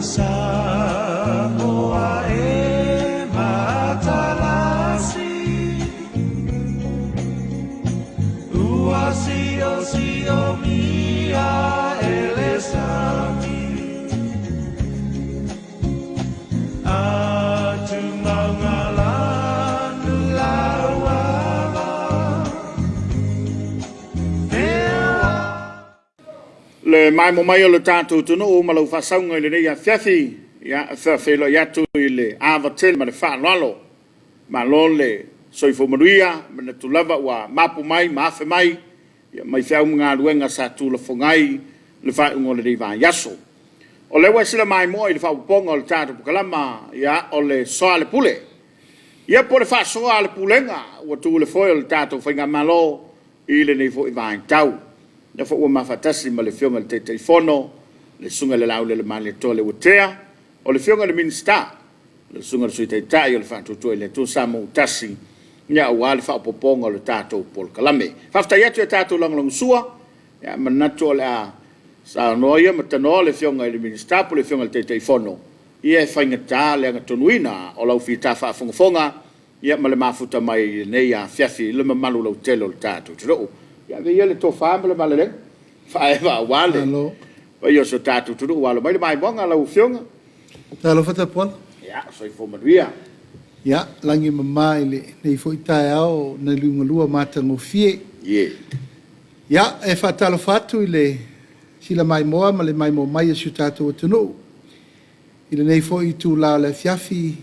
Samoa e matalasi Ua siosiomia e le sami Atu mauga lauala Le maemo mai o le tatou atunuu ma lau faasauga i lenei afiafi, ia, e faafeiloai atu i le ava tele ma le faaaloalo. Malo le soifua manuia, e manatu lava ua mapu mai ma afe mai mai feau ma galuega sa tuulafoga ai le faaiuga o lenei vaiaso. O lea ua e sila maimoa i le faaopoopoga o le tatou polokalama, ia, o le Soalepule. Ia po o le faasoa a le Pulega ua tu i le foe o le tatou Faigamalo i lenei foi vaitau. O lea foi ua ma faatasi ma le Afioga i le Taitaifono, le Susuga i le Laulelei Leuatea, o le Afioga i le Minisita, le Susuga i le Sui Taitai o le Faatuatua i le Atua Samoa ua Tasi, aua le faaopoopoga o le tatou polokalame. Faafetai atu i a tatou lagolagosua, e manatu o le a saunoa ia ma tanoa le Afioga i le Minisita po o le Afioga i le Taitaifono, ia e faigata le agatonuina o lau fita faafogafoga ma le mafuta mai i lenei afiafi i le mamalu lautele o le tatou atunuu. Ia avea ia le tofa ma le malelega faaeva aua le paia o si o tatou atunuu ua alo mai le maimoaga lau Afioga. Talofa Tapuala. Ia, soifua manuia. Ia, lagi e mama i lenei foi taeao na liugalua matagofie. Ia, e faatalofa atu i le sila maimoa ma le maimoa mai a si o tatou atunuu i lenei foi itula o le afiafi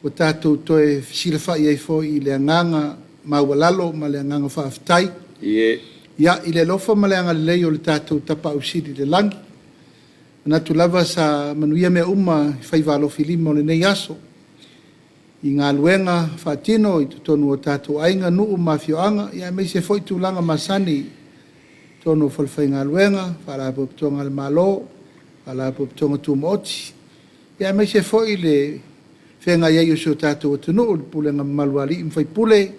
ua tatou toe fesilafai ai foi i le agaga maualalo ma le agaga faafetai. Ia, i le alofa ma le agalelei o le tatou Tapaau Sili i le lagi, manatu lava sa manuia mea uma i faiva alofilima o lenei aso, i galuega faatino i totonu o tatou aiga, nuu ma afioaga, ia aemaise foi tulaga masani i totonu o falefaigaluega, faalapotopotoga a le Malo, faalapotopotoga tumaoti, ia aemaise foi le feagai ai o si o tatou atunuu i le pulega mamalu a alii ma faipule,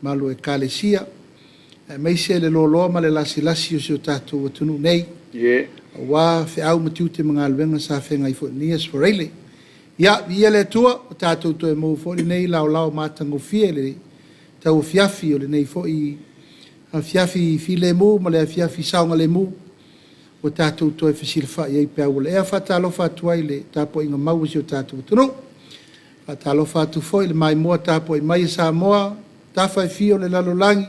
mamalu o Ekalesia, aemaise le loaloa ma le lasilasi o si o tatou atunuu nei, aua feau ma tiute ma galuega sa feagai foi i lenei Aso Faraile. Ia, viia le Atua, ua tatou toe maua foi lenei laolao matagofie i le tauafiafi o lenei foi afiafi filemu ma le afiafi saogalemu ua tatou toe fesilafai ai i peau o le ea. E faatalofa atu ai i le tapuaiga mau a si o tatou atunuu. E faatalofa atu foi i le maimoa tapuai mai a Samoa, tafa e fia o le lalolagi,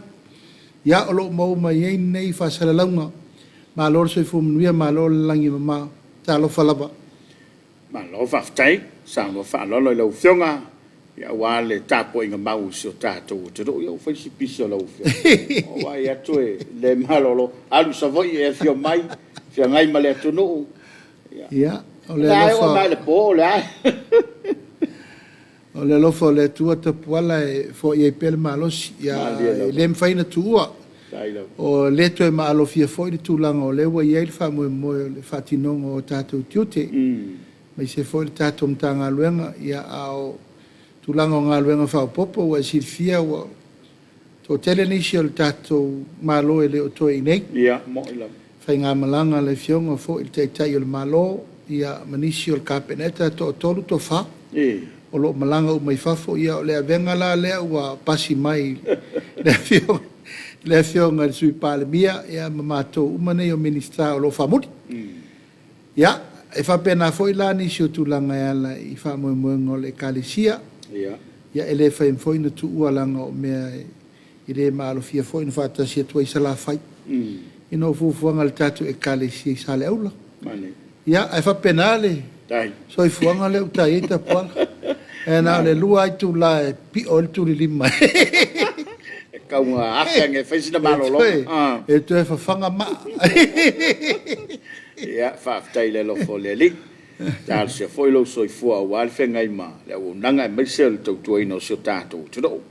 ia o lo o maua mai ai lenei faasalalauga. Malo le soifua manuia, malo le lagi e mama. Talofa lava. Malo faafetai saunoa faaaloalo i lau Afioga aua le tapuaiga mau a si o tatou atunuu. Ia ua fai si pisa o lau Afioga, ua vaai atu e le malolo, alu i Savaii e afio mai, feagai ma le atunuu. Ia, o le O lea e oo alofa mai le po o le a. O le alofa o le Atua Tapuala e foai ai pea le malosi. Ia, Malie e lava. le mafai ona tuua. Faafetai lava. O le toe maalofia foi le tulaga o lea ua i ai le faamoemoe o le faatinoga o tatou tiute, aemaise foi le tatou Matagaluega. Ia, a o tulaga o galuega faaopoopo ua e silafia ua toatele nisi o le tatou Malo e le o toe i inei. Ia, moi lava. Faigamalaga a le Afioga foi i le Taitai o le Malo, ia, ma nisi o le Kapeneta, e toatolu, toafa o lo o malaga uma i fafo. Ia, o le avega la lea ua pasi mai i le Afioga i le Afioga i le Sui Palemia, ia, ma matou uma nei o Minisita o lo o faamuli. Ia, e faapena foi la nisi o tulaga e ala i faamoemoega o le Ekalesia. Ia, e le faia foi ona tuua leaga o mea e le maalofia foi ona faatasi atu ai i Salafai ina o fuafuaga a le tatou Ekalesia i Saleaula. Ia, ae faapena le soifuaga lea ua ta i ai Tapuala. E na o le 2 lava itula e pio ai le tulilima. E tau ina afe ane e fai sina malologa. E toe fafaga maa. Ia, faafetai i le alofa o le Alii. Talosia foi lou soifua aua le feagai ma le auaunaga aemaise o le tautuaina o si o tatou atunuu.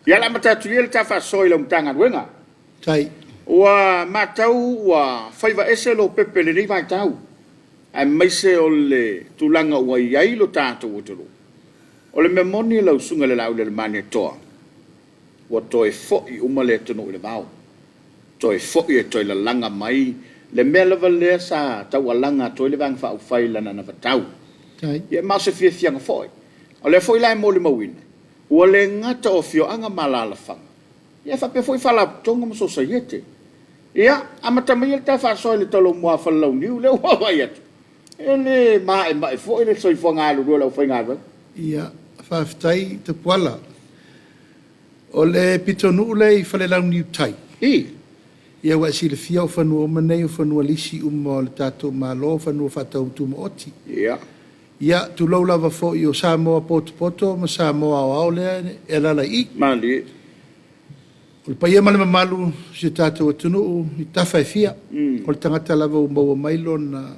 Ia, o le a amata atu ia le ta faasoa i lau Matagaluega. Tai. Ua matau ua faiva ese Lopepe i lenei vaitau, aemaise o le tulaga ua i ai lo tatou atunuu. O le mea moni lau Susuga i le Laaulialemalietoa, ua toe foi uma le atunuu i le vao. Toe foi e toe lalaga mai Le mea lava lea sa taualaga atu ai le Vaega Faaupufai i lana anavatau. Ia ma o se fiafiaga foi. O lea foi la e molimauina, ua le gata o afioaga ma alaalafaga, ae faapea foi faalapotopotoga ma sosaiete. Ia, amata maia le ta faasoa i le Talomua a Falelauniu lea ua vaavaai atu, e le maemae foi le soifua galulue o le aufaigaluega. Ia, faafetai Tapuala. O le pitonuu lea i Falelauniu Tai, ia ua e silafia o fanua uma nei o fanua lisi uma o le tatou Malo, o fanua faatau tumaoti. Ia, tulou lava foi o Samoa potopoto ma Samoa aoao lea e alaala i i. Malie. O le paia ma le mamalu o si o tatou atunuu i tafa e fia, o le tagata lava ua maua mai lona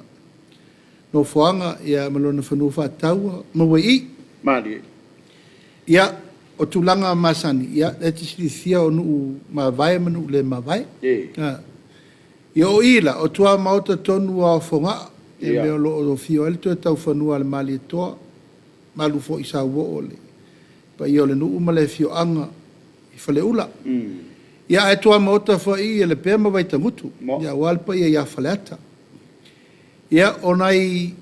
nofoaga ma lona fanua faatau ua maua i i. Malie. Ia, o tulaga masani, ia, e te silafia o nuu mavae ma nuu le mavae. Ia, o i la, o tuamaota tonu lava o Fogaa, i mea o lo o afio ai le Toetaufanua a le Malietoa, mamalu foi i sauoo o le paia o le nuu ma le afioaga i Faleula. Ia, ae tuamaota foi Lepea ma Vaitagutu, ia aua le paia ia Faleata. Ia, o nai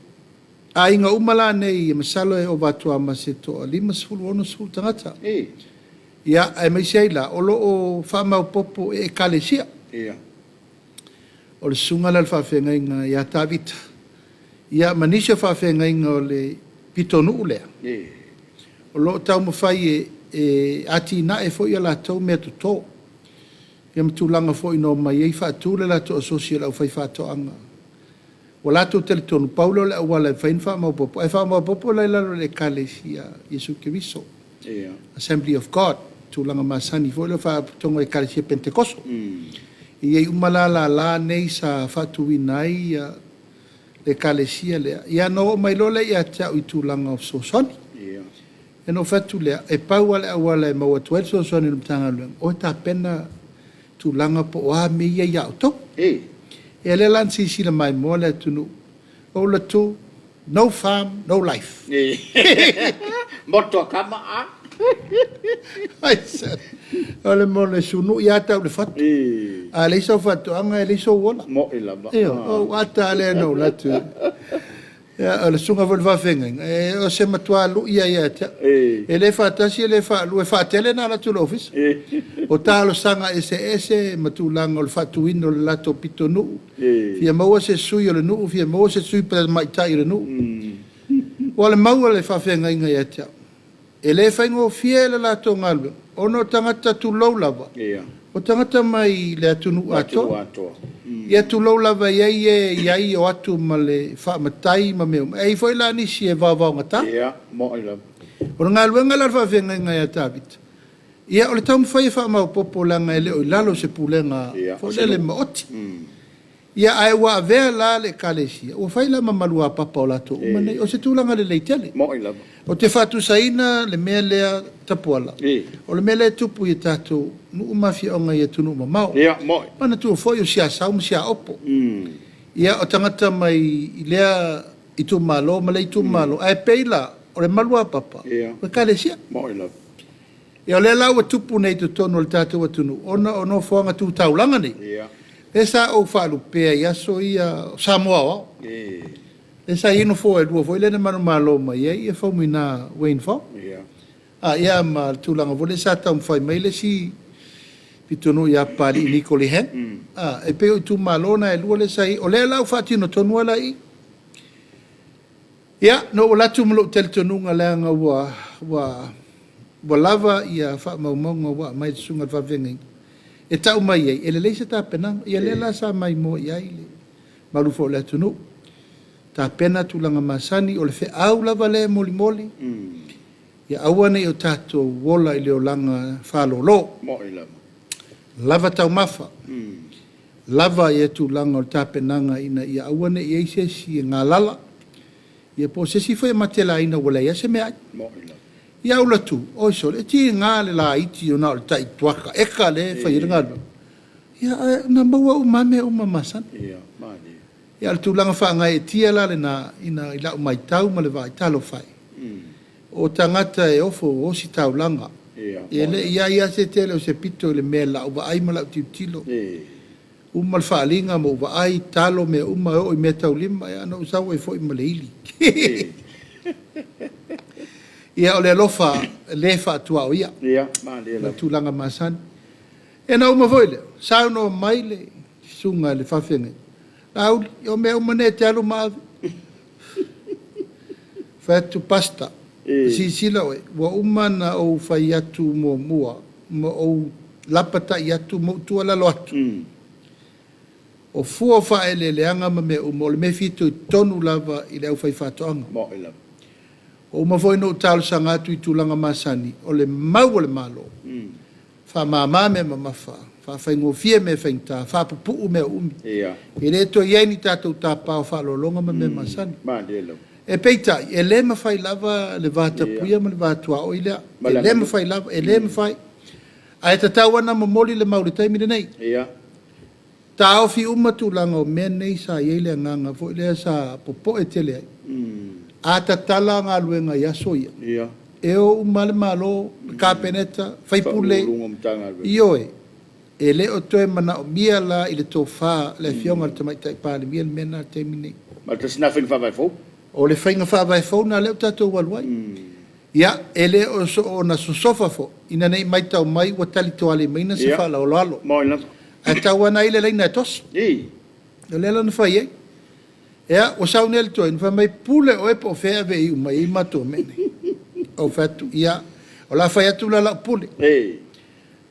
aiga uma la nei, masalo e ova atu lava ma se toa-50, 60 tagata. Ia, aemaise ai la, o lo o faamaopoopo e Ekalesia. O le susuga lea o le faafeagaiga ia Tavita, ia ma nisi o faafeagaiga o le pitonuu lea, o lo o taumafai e atinae foi a latou meatoto, ia ma tulaga foi na omai ai faatu le latou asosi a le aufaifaatoaga. Ua latou talitonu, pau lea o le auala e mafai ona faamaopoopo, ae faamaopoopo la i lalo o le Ekalesia Iesu Keriso, Assembly of God, tulaga masani foi lea o faalapotopotoga o Ekalesia Penetekoso. E i ai uma la lala nei sa faatuina ai le Ekalesia lea, ia ona oo mai loa lea ia te au i tulaga o fesoasoani. Ia ona ou fai atu lea, e pau lava le auala e maua atu ai le fesoasoani a le Matagaluega, o e tapena tulaga po o a mea ia ia outou. Ia lea la na silasila maimoa le atunuu, ou alu atu, no farm, no life. Moto a kama a. O le mea o le sunui lava tau le fatu. A leai sau faatoaga e leai sou ola. Moi lava. Ioe, o ou ata lava lea na ou alu atu. Ia, o le susuga foi i le faafeagaiga, o se matua lui lava ia te au. E le faatasi e le faalua, e faatele ona alu atu i le ofisa. O talosaga eseese ma tulaga o le faatuina o le latou pitonuu, fia maua se sui o le nuu, fia maua se sui tamaitai o le nuu. Aua o le mau a le faafeagaiga ia te au, e le faigofie le latou galuega, ona o tagata tulou lava, o tagata mai le atunuu atoa. Ia tulou lava e i ai e i ai o atu ma le faamatai ma mea uma, e i ai foi la nisi e vaovaogata. O le galuega la a le faafeagaiga ia Tavita, ia o le taumafai e faamaopoopo leaga e le o i lalo o se pulega foi lele maoti. Ia, ae ua avea la le Ekalesia, ua fai la ma maluapapa o latou uma nei. O se tulaga lelei tele. Moi lava. Ou te faatusaina le mea lea, Tapuala, o le mea lea e tupu i a tatou nuu ma afioaga i atunuu mamao. Ia, moi. Manatua foi o Siasau ma Siaopo. Ia, o tagata mai i lea itumalo ma lea itumalo, ae pei la o le maluapapa, o Ekalesia. Moi lava. Ia o lea la ua tupu nei i totonu o le tatou atunuu ona o nofoaga tu taulaga nei, lea sa ou faalupea i aso ia o Samoa Aoao, lea sa i ai nofoa e lua foi lea na manumalo mai ai Faumuina Wayne Fong, ia ma le tulaga foi lea sa taumafai mai le isi pitonuu ia Papalii Niko Lee Hang. E pei o itumalo na e lua lea sa i ai. O lea la ua faatino tonu lava la i i. Ia, na ou alu atu ma lou talitonuga leaga ua ua ua lava ia faamaumauga ua aumai e le Susuga i le Faafeagaiga e tau mai ai e lelei se tapenaga. Ia lea la sa maimoa i ai le mamalu foi o le atunuu, tapena tulaga masani, o le feau lava lea e molimoli, ia aua ne i o tatou ola i le olaga faalolo. Moi lava. Lava taumafa, lava ia tulaga o le tapenaga ina ia aua ne i i ai se isi e galala, ia po o se isi foi e matelaina ua leai lava se meaai. Ia alu atu, oi sole, e tiga le laiti ona o le tai kuata eka lea e fai ai le galuega, ia ae na maua uma lava mea uma masani. Ia o le tulaga faagaeetia la lena ina i lau matau ma le vaai, talofa e, o tagata e ofo ositaulaga, e le i i ai lava se tele o se pito i le mea i lau vaai ma lau tilotilo. Uma le faaaliga ma ou vaai, talo, mea uma e oo i meataulima, ia na ou sau ai foi ma le ili. Ia o le alofa le faatuaoia. Ia, malie Ma lava. tulaga masani. Ia na uma foi lea, saunoa mai le susuga i le faafeagaiga, Laauli, o mea uma nei e te alu ma ave. Fai atu, Pastor, silasila oe, ua uma ona ou fai atu muamua ma ou lapatai atu ma ou tuualalo atu. O fua o faaeleeleaga ma mea uma, o le mea e fitoitonu lava i le aufaifaatoaga. Mo'i lava. Ua uma foi ona ou talosaga atu i tulaga masani, o le mau a le Malo, faamama mea mamafa, faafaigofie mea faigata, faapupuu mea umi. E le toe i ai ni tatou tapa o faaaloaloga ma mea masani. Malie lava. E peitai, e le mafai lava le va tapuia ma le va tuaoi lea. Ma le E le aganuu. mafai lava, e le mafai. Ae tatau lava ona momoli le mau i le taimi lenei. Taofi uma tulaga o mea nei sa i ai le agaga foi lea sa popoe tele ai. A tatala galuega i aso ia, e o uma lava le Malo, le Kapeneta, sui usufono, Faauluuluga o Matagaluega. Ioe, e le o toe manaomia la i le tofa a le Afioga i le Tamaitai Palemia le mea lena i le taimi lenei. Ma le tasi lena faiga faavae fou. O le faiga faavae fou lena lea ua tatou alu ai. Ia, e le o soona sosofa foi ina ne i matau mai ua talitoalimaina se faaaloalo. Mo'i lava. Ae tau lava na i ai le laina e toso. O lea la na fai ai. Ia, ua sau nei le toeaina fai mai, pule oe po o fea e ave e iu mai ai matou mea nei. Ou fai atu, ia, o le a fai atu la lau pule.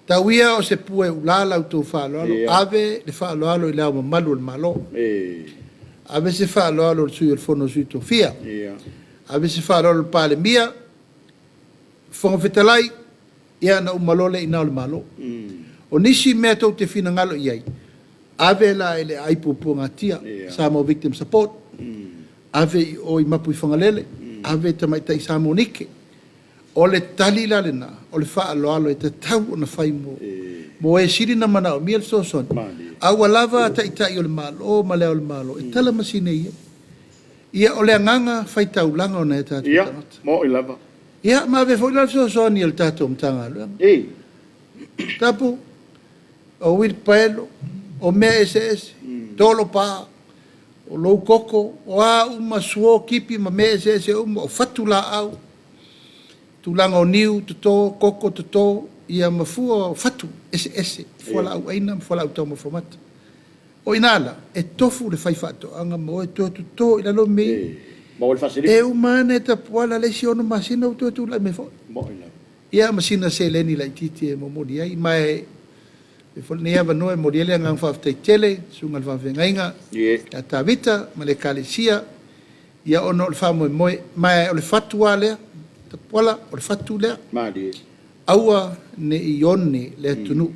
Tau ia o se pua e ula la outou faaaloalo, ave le faaaloalo i Le Ao Mamalu o le Malo. Ave se faaaloalo i le Sui o le Fono a Sui Tofia. Ave se faaaloalo i le Palemia, Fofoga Fetalai, ia ona uma loa lea i ina o le Malo. O nisi mea tou te finagalo i ai, ave la i le aai puapuagatia, Samoa Victim Support, ave i o i Mapuifagalele, ave i tamaitai Samoa Nike. O le tali la lena, o le faaaloalo e tatau ona fai mo e sili ona manaomia le fesoasoani. A ua lava Taitai o le Malo ma Le Ao o le Malo e talamasine i ai. Ia, o le agaga faitaulaga o nai a tatou tagata. Mo'i lava. Ia, ma ave foi la le fesoasoani a le tatou Matagaluega. Tapu, o uilipaelo, o mea eseese, tolopa, o lou koko, o a uma suo, kipi ma mea eseese uma, o fatulaau, tulaga o niu toto, koko toto, ia ma fua o fatu eseese, fualaau aina ma fualaau taumafa mata. O i ina la, e tofu le faifaatoaga ma oe toe toto i lalo mea ia. Maua le faasiliga. E uma ane Tapuala le isi 6 masina ua toe tulai mai foi. Mo'i lava. Ia ma sina seleni laitiiti e momoli ai. Ma e foi lenei avanoa e momoli ai le agaga faafetai tele, susuga i le faafeagaiga ia Tavita ma le Ekalesia, ia ona o le faamoemoe. Ma o le fatu lava lea, Tapuala, o le fatu lea. Malie. Aua ne i one le atunuu,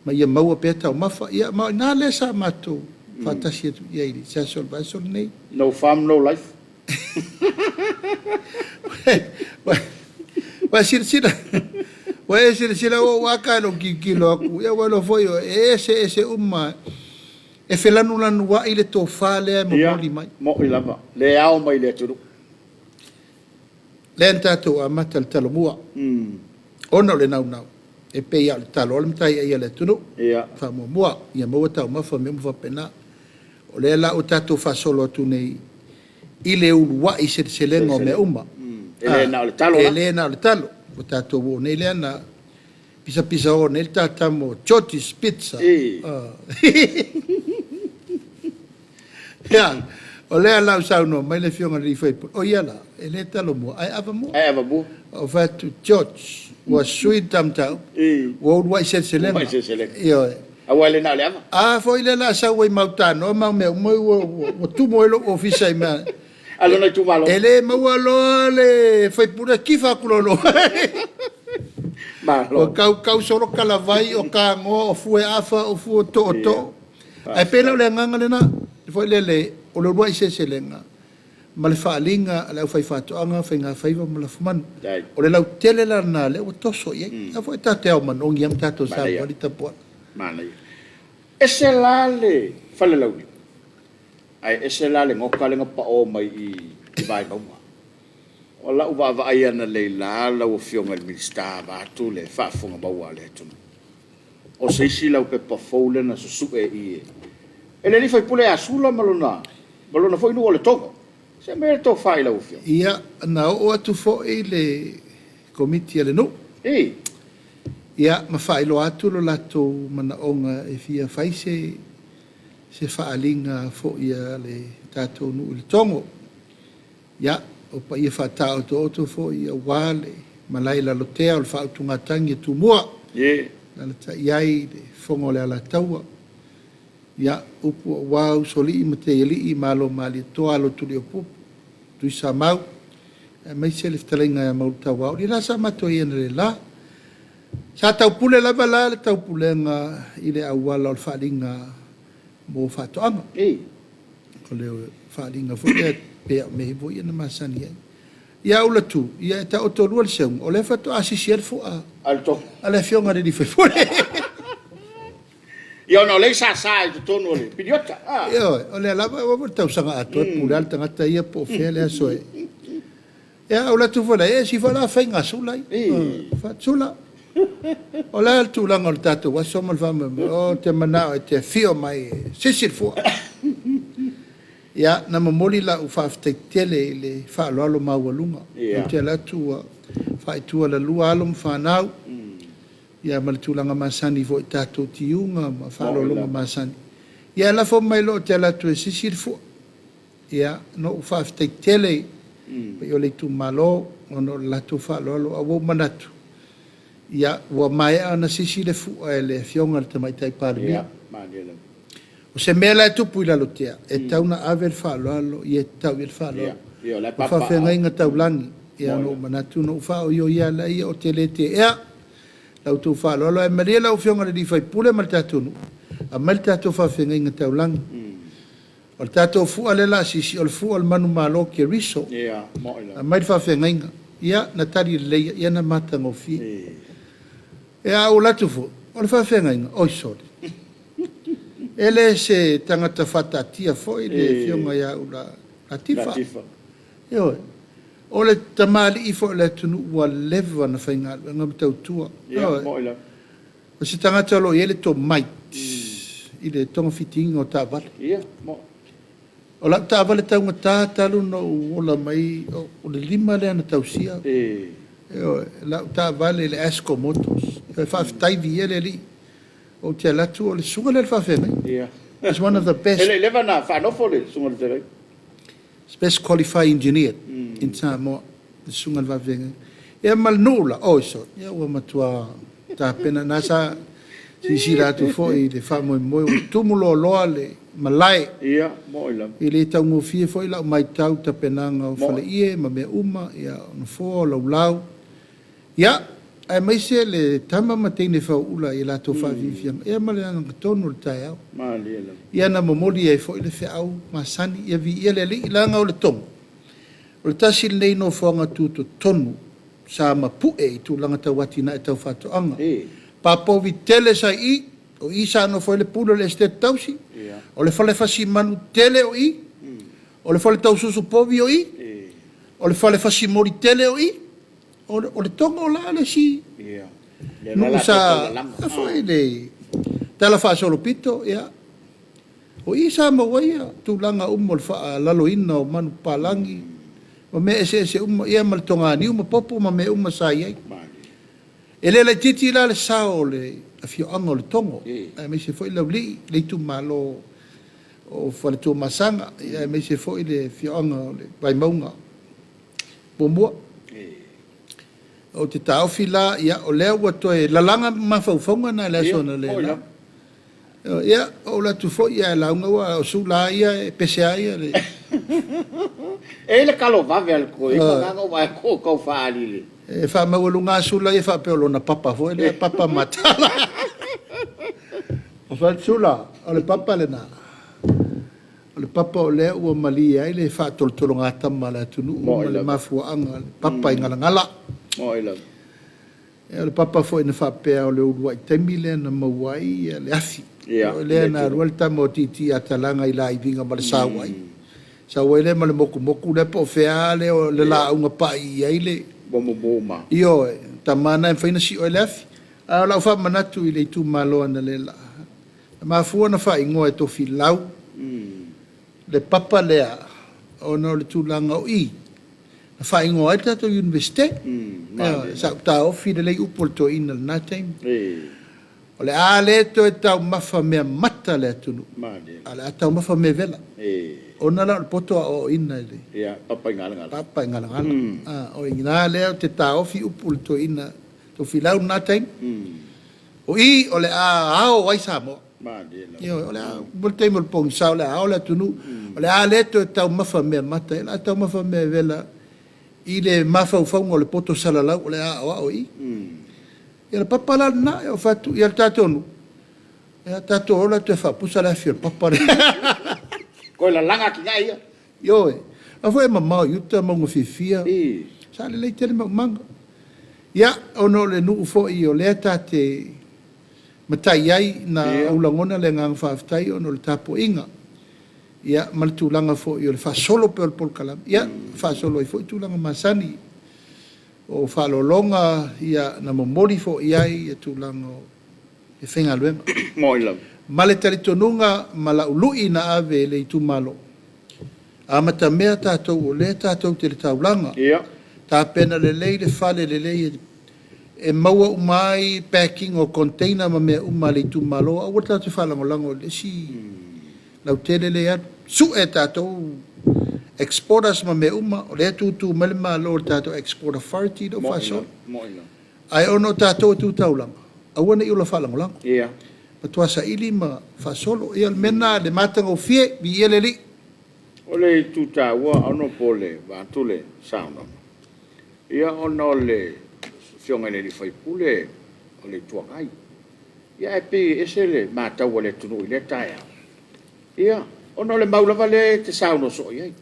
ma ia maua pea taumafa. Ia, ma o i ina lea sa matou faatasi atu i ai i se aso o le vaiaso lenei. No farm, no life. Ua silasila, ua e silasila ua ou aka i lou tilotilo atu, ia ua iloa foi e eseese uma, e felanulanuai le tofa lea e momoli mai. Mo'i lava. Le ao mai le atunuu. Lea na tatou amata le talomua, ona o le naunau, e pei lava o le talo o le mataiai a le atunuu. Faamuamua, ia maua taumafa ma mea uma faapena. O lea la ua tatou faasolo atu nei i le uluai seleselega o mea uma. E le na o le talo la. E le na o le talo. Ua tatou oo nei lea na pisapisa o nei le tatamo o George's Pizza. Ia, o lea la ua saunoa mai le afioga i le sui usufono, o ia la, e le talomua, ae avamua. Ae avamua. Ou fai atu, George, ua sui le ta mataupu, ua uluai seleselega. Uluai seleselega. Ioe. Aua e le na o le ava. A foi lea o le a sau ai mautanoa ma mea uma, ua tumu ai lou ofisa i mea. A lona itumalo. E le maua loa le faipule, tifa atu loa loa. Malo. Ua kaukau solo kalavai, o kagoa, o fue afa, o fue tootoo. Ae pei la o le agaga lena, foi lele, o le uluai seleselega ma le faaaliga a le aufaifaatoaga, faigafaiva ma lafumanu. O le lautele la lena lea ua toso i ai. A foi tatou te ao manogi lava ma tatou savavali tapuai. Manaia. Ese la le fale launiu, ae ese la le goka lea na pao mai i Vaimauga. O lau vaavaai analeila lau Afioga i le Minisita vaeatu le faafofoga maua a le atunuu. O se isi laupepa fou lea na susue i i e le alii faipule ia Sula ma lona foi nuu o Letogo. Se i aumai le tofa i lau Afioga. Ia, na oo atu foi le Komiti a le nuu. Ia, ma faailoa atu lo latou manaoga e fia fai se faaaliga foi a le tatou nuu i Letogo. Ia, o paia faataotooto foi aua le malae i Lalotea o le faautugatagi a Tumua. Alaalatai ai le Fofoga o le Alataua. Ia, upu aua Usoalii ma Teialii, Malo o Malietoa, Alo o Tuliaupupu, Tuisamau, aemaise le fetalaiga ia Maulutauauli. La sa matou i ai analeila. Sa taupule lava la le taupulega i le auala o le faaaliga mo faatoaga. O le faaaliga foi lea pei o mea foi ia na masani ai. Ia ua tu, ia e taoto lua le seuga, o lea faatoa sisi ai le fua a le afioga i le sui usufono. Ia ona o lea e sasa i totonu o le piliota. Ioe, o lea lava ua le tausaga atoa e pule lava le tagata ia po o fea le aso e... Ia, ou alu atu foi la, e ese foi la faiga a Sula ia. Sula, o le a le tulaga o le tatou aso ma le faamoemoe? Ou te manao e te afio mai e sisi le fua. Ia, na momoli lau faafetai tele i le faaaloalo maualuga. Ou te alu atu ua faaitualalua alo ma fanau, ia ma le tulaga masani foi i tatou tiuga ma faaaloaloga masani. Ia lafo mai loa ou te alu atu e sisi le fua. Ia, na ou faafetai tele i paia o le itumalo ona o le latou faaaloalo. Ae ua ou manatu, ia, ua maea ona sisi le fua e le Afioga i le Tamaitai Palemia. O se mea la e tupu i Lalotea, e tatau ona ave le faaaloalo, ia e tatau i ai le faaaloalo. O faafeagaiga taulagi, ia ona ou manatu na ou faaoioia lava lea, ou te le teea la outou faaaloalo. Ae malie lau Afioga i le sui usufono ma le tatou nuu, aumai le tatou faafeagaiga taulagi. O le tatou fua lea o le a sisi, o le fua o le manumalo o Keriso. Aumai le faafeagaiga. Ia, na tali lelei, ia na matagofie. Ia, ae ou alu atu foi, o le faafeagaiga, oi sole, e le se tagata faataatia foi le afioga ia Ula Latifa. Ioe. O le tamalii foi o le atunuu ua leva ona faigaluega ma tautua. Ioe. O se tagata o lo o i ai le tomai i le togafitiga o taavale. O lau taavale taugata talu ona ou ola mai, o le 5 lea na tausia. Ioe, lau taavale le Asco Motors. Faafetai viia le Alii. Ou te alu atu o le susuga lea i le faafeagaiga. It's one of the best. E le i leva na faanofo le susuga i le feagaiga. Best qualified engineer in Samoa, le susuga i le faafeagaiga. Ia ma le nuu la, oi sole, ia ua matua tapena. Na sa silasila atu foi i le faamoemoe, ua tumu loaloa le malae. Ia, moi lava. E le taugofie foi lau matau i tapenaga o faleie ma mea uma, ia, o nofoa, o laulau. Ia, aemaise le tama ma teine fauula i latou faafiafiaga, ia ma le anagatonu o le taeao. Ia na momoli ai foi le feau masani, ia viia le Alii, leaga o le Togo, o le tasi lenei nofoaga tutotonu sa mapue i tulaga tau atinae tau faatoaga. Papovi tele sa i i, o i sa nofo ai le pule o le Esetete Tausi, o le fale fasimanu tele o i, o le fale taususu povi o i, o le fale fasimoli tele o i, o le Togo la le isi nuu sa foi le tala faasolopito, ia, o i sa maua ai tulaga uma o le faalaloina o manupapalagi ma mea eseese uma, ia ma le toganiu ma popo ma mea uma sa i ai. E le laitiiti la le sao o le afioaga o Letogo, aemaise foi Laulii, le itumalo o Faletuamasaga, aemaise foi le afioaga o le Vaimauga muamua. Ou te taofi la, ia, o lea ua toe lalaga mafaufauga na i le aso analeila. Ia, ou alu atu foi ae lauga, aua o Sula lava ia e pese lava ia. E i ai le talo vave a le toeaina lena na ou vaai atu o tau faaali i le... E faamaualuga lava Sula ia faapea o lona papa foi lea, papa mataala. O fai atu Sula, o le papa lena. O le papa o lea ua malie ai le faatolotologatama a le atunuu ma le mafuaaga, le papa i galagala. O le papa foi na faapea o le uluai taimi lea na maua ai le afi. O lea na alu ai le tama o Titi Atalaga i Laiviga ma le sauai. Sau ai lea ma le mokumoku lea po o fea lea o le lauga pai i ai le... Ua momo ma. Ioe, tama na e mafai ona sio ai le afi. A o lau faamanatu i le itumalo analeila, na mafua ona faaigoa e Tofilau le papa lea ona o le tulaga o i na faaigoa ai le tatou Iunivesite. Ioe, sa ou taofi lelei upu a le toeaina i lena taimi. O le a le toe taumafa mea mata le atunuu, a o le a taumafa mea vela. Ona la o le poto aoaoina i le papa i Galagala. O i ina lea ou te taofi upu i le toeaina Tofilau i lena taimi. O i o le a ao ai Samoa. Ioe, o le a, mo le taimi o le pogisa o le a ao le atunuu. O le a le toe taumafa mea mata, o le a taumafa mea vela i le mafaufauga o le poto salalau o le a aoao i i. Ia o le papa la lena, ia ou fai atu, ia le tatou nuu, ia tatou o la toe faapusa le afi o le papa lea. Toe lalaga atinae ia. Ioe. Aua foi e mamao i uta mauga fiafia. Sa lelei tele maumaga. Ia, ona o le nuu foi o lea ta te matai ai, na ou lagona le agaga faafetai ona o le tapuaiga, ia, ma le tulaga foi o le faasolo pea o le polokalame, ia, faasolo ai foi tulaga masani o faaaloaloga, ia, na momoli foi i ai tulaga o e faigaluega. Moi lava. Ma le talitonuga ma lau lui na ave i le itumalo, amatamea tatou o lea tatou te i le taulaga. Ia. Tapena lelei le fale lelei e maua uma ai packing o container ma mea uma a le itumalo, aua tatou te faalagolago i le isi lautele lea e alu. Sue tatou exporters ma mea uma, o lea e tutu mai le Malo i le tatou Export Authority lea ua faasolo. Ae ona o tatou e tu taulaga, aua ne i ola faalagolago. Ia. Matua saili ma faasolo. Ia o le mea lena, le matagofie, viia le Alii. O le itu taua Honourable vaeatu le saunoaga, ia ona o le Afioga i le sui usufono o le Itu Agai, ae pei e ese le matau a le atunuu i lea taeao, ia, ona o le mau lava lea e te saunoa soo i ai,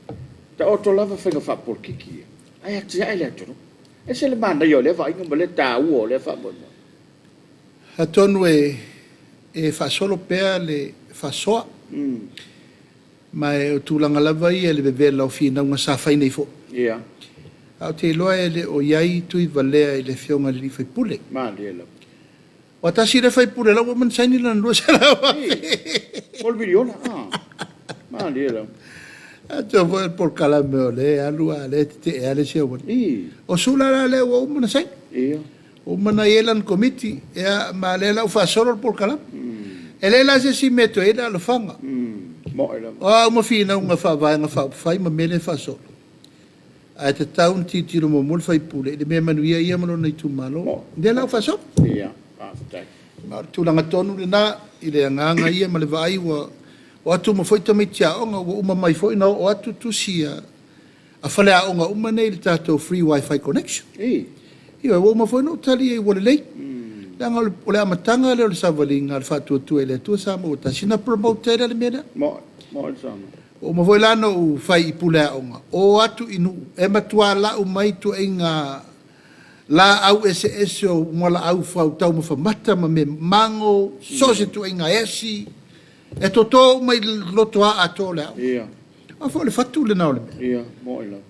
taoto lava faiga faapolokiki ia, ae atiae le atunuu. E ese le manaia o lea vaaiga ma le taua o lea faamoemoe. Atonu e faasolo pea le faasoa, ma o tulaga lava ia i le vevela o finauga sa fai nei foi. Ia. Ae ou te iloa e le o i ai Tuivalea i le Afioga i le sui usufono. Malie lava. Aua tasi lea sui usufono o la ua uma ona saini lana $200,000. Po o le miliona, a? Malie lava. Atonu foi o le polokalame o lea e alu a o lea e tetee lava le isi auala. O Sula la lea ua uma ona saini. Ua uma ona i ai lana komiti, ia, ma o lea la ua faasolo le polokalame. E leai la se isi mea e toe i ai le alofaga. O a uma finauga faavaega faaupufai ma mea lea e faasolo, ae tatau ona tilotilo muamua le sui usufono i le mea e manuia ai ia ma lona itumalo. O lea la ua faasolo. Ma o le tulaga tonu lena i le agaga ia ma le vaai ua o atu uma foi tamaiti aoga, ua uma mai foi ona oo atu tusi a faleaoga uma nei i le tatou free wifi connection. Ioe, ua uma foi ona ou tali i ai ua lelei. Leaga o le amataga lea o le savaliga a le Faatuatua i le Atua Samoa ua Tasi, ona promote ai lea o le mea lea. Ua uma foi la ona ou fai i pule aoga, o atu i nuu e matua lau mai ituaiga laau eseese o mualaau taumafa mata ma mea mago, so o se ituaiga esi, e toto uma i le lotoa atoa o le aoga. Aua foi o le fatu lena o le mea.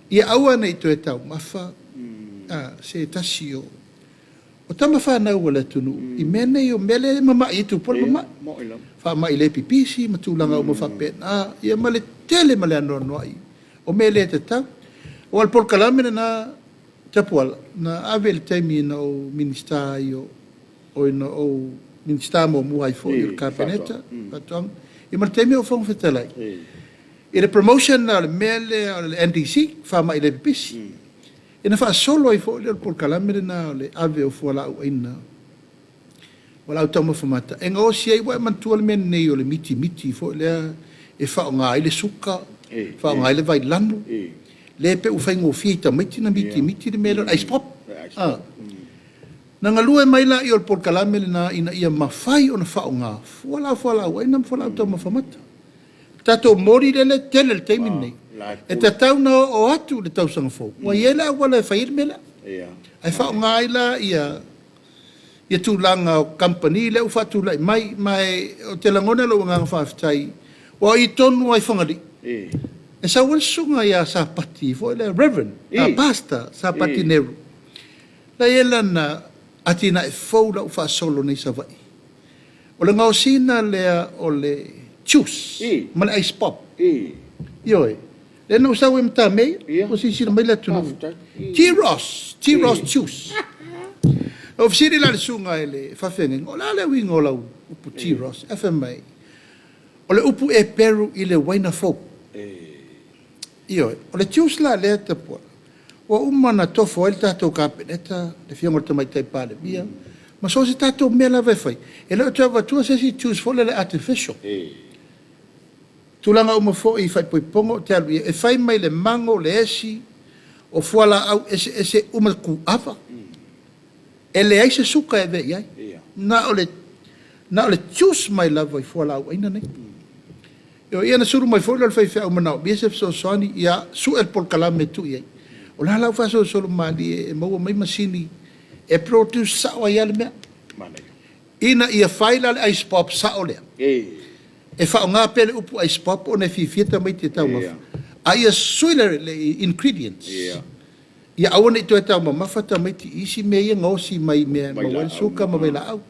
Ia aua ne i toe taumafa se tasi o tama fanau a le atunuu i mea nei o mea lea e mamai ai tupu le mamai. Faamai le pipisi ma tulaga uma faapena, ia ma le tele ma le anoanoai o mea le tatau. Aua o le polokalame lena Tapuala, na ave i le taimi na ou Minisita ai o, oi na ou Minisita muamua ai foi o le Kapeneta, Faatoaga, ia ma le taimi a o Fofoga Fetalai, i le promotion lena o le mea lea o le NDC, faamai le pipisi. Ia na faasolo ai foi lea o le polokalame lena o le ave o fualaau aina Valaau taumafa mata e gaosi ai, ua e manatua le mea lenei o le mitimiti foi lea e faaaoga ai le suka, faaaoga ai le vailanu, lea pei ua faigofie i tamaiti ona mitimiti le mea lea o le ice pop. Na galue mai laia o le polokalame lena ina ia mafai ona faaaoga fua la fualaau aina ma fualaau taumafa mata. Le tatou moli lea e tele i le taimi lenei, e tatau ona oo atu i le tausaga fou, ua i ai le auala e fai ai le mea lea. Ae faaaoga ai la ia ia tulaga o kamupani lea ua faatulai mai, ma ou te lagona lou agaga faafetai, aua o i tonu lava i Fagalii, e sau ai le susuga ia Sapati foi lea, Reverend, Pastor Sapati Nero, la e i ai lana atinae fou la ua faasolo nei i Savaii. O le gaosiina lea o le juice ma le ice pop. Ioe. Lea na ou sau ai i matamea ia, ua silasila mai le atunuu. T-Ross, T-Ross juice. Na ou fesili la i le susuga i le faafeagaiga, o le a le uiga o lau upu T-Ross? Ae fai mai, o le upu Eperu i le uaina fou. Ioe. O le juice la lea Tapuala, ua uma ona tofo ai le tatou Kapeneta, le Afioga i le Tamaitai Palemia, ma so o se tatou mea lava e fai, e le o toe avatua se isi juice foi lele artificial. Tulaga uma foi i faaipoipoga ou te alu i ai, e fai mai le mago, le esi, o fualaau eseese uma, kuu ava, e leai se suka e avea i ai. Na o le juice mai lava i fualaau aina nei. Ia ona sulu mai foi lea o le faifeau manaomia se fesoasoani, ia sue le polokalame e tuu i ai. O la la ua faasolosolo malie e maua mai masini e produce sao ai lava le mea. Ina ia fai la le ice pop sao lea, e faaaoga pea le upu ice pop ona e fiafia tamaiti e taumafa, a ia sui le ingredients, ia aua ne i toe taumamafa tamaiti i isi mea ia e gaosi mai mea e maua ai le suka ma vailaau.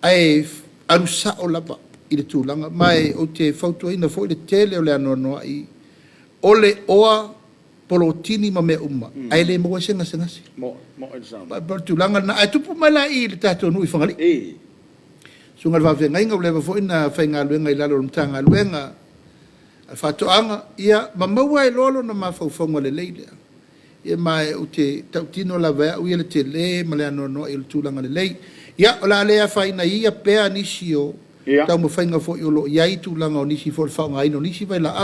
Ae alu sao lava i le tulaga. Ma ou te fautuaina foi le tele o le anoanoai o le oa polotini ma mea uma, ae le maua ai se gasegase. O le tulaga lena. Ae tupu mai la i le tatou nuu i Fagalii, susuga i le faafeagaiga ua leva foi ona faigaluega i lalo o le Matagaluega a Faatoaga, ia ma maua ai loa lona mafaufauga lelei lea. Ia ma ou te tautino lava e au ia le tele ma le anoanoai o le tulaga lelei. Ia, o le a le afaina ia pea nisi o taumafaiga foi o lo o i ai tulaga o nisi foi o le faaaogaina o nisi vailaau.